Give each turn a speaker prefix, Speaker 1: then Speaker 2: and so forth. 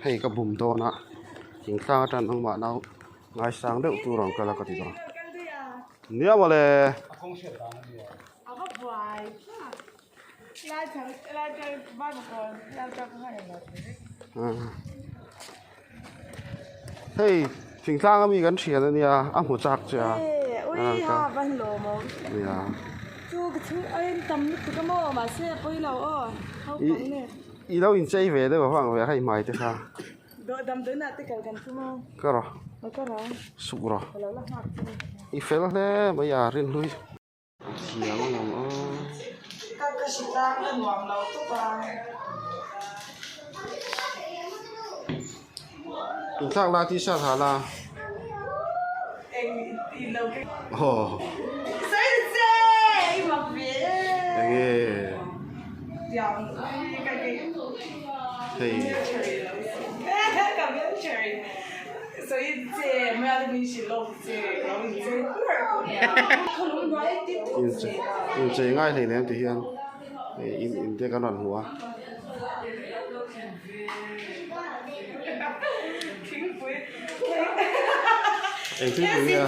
Speaker 1: Hei ka bum dawn a, thingtlang atang nangmah nau ngaisang deuh tur ang kal a ka ti dawn. Nia mawle. Hei thingtlang ami kan thian ania a hmu chak che a. Nia. I lo inchei ve deuh avang ve hei hmai te kha. Ka rawh. Suk rawh. I fel hle mai a rinhlui. Thiam a lang aw. Inthlak la t-shirt ha la. Aw. Enge. Hei. Inchei ngai hlei lem ti hian hei in in te kan rawn hmu a. Eng thingpui nge a?